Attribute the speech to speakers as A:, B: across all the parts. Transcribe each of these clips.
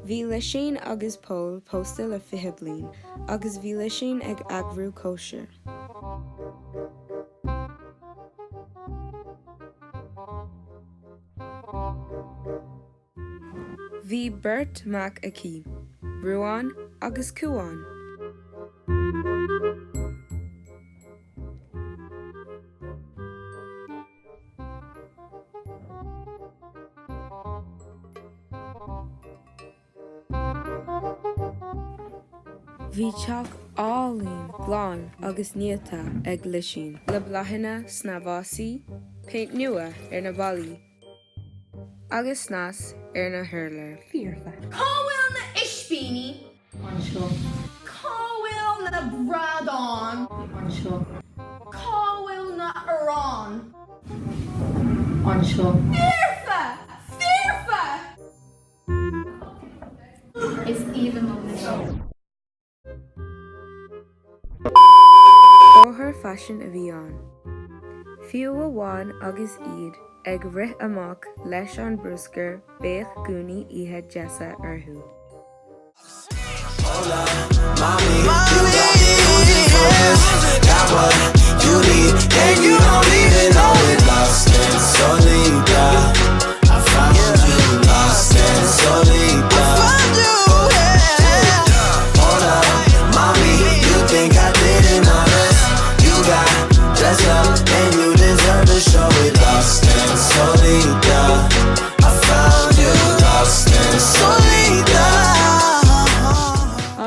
A: Bhí Lisín agus Pól pósta le 20 bliain agus bhí Lisín ag eagrú cóisir. Bhí beirt mhac aici, Ruán agus Cúán. Bhí teach álainn glan agus néata ag Lisín, le bláthanna sna vásaí, péint nua ar na ballaí agus snas ar na hurláir.
B: Foirfe.
C: Cá bhfuil na ispíní?
B: Anseo.
C: Cá bhfuil na bradáin?
B: Anseo.
C: Cá bhfuil na aráin?
B: Anseo.
C: Foirfe! Foirfe!
B: Is aoibhinn liom Lisín.
A: Bóthar faisin a bhí ann. Fiú amháin agus iad ag rith amach leis an bruscar bheadh gúnaí oíche deasa orthu.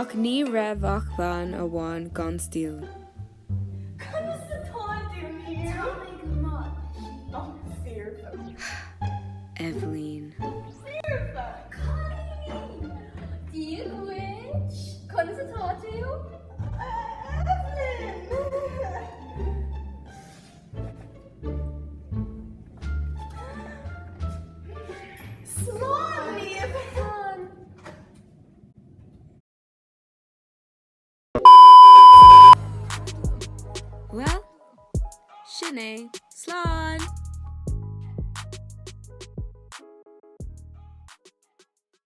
A: Ach ní raibh ach bean amháin gan stíl.
C: Conas atá tú Niamh?
B: Tá mé go maith, Lisín.
A: Eibhlín.
C: Foirfe!
B: Cailíní! Dia dhuit! Conas atá tú?
C: Eibhlín! Slán, Niamh!
B: Slán!
A: Bhuel, sin é. Slán!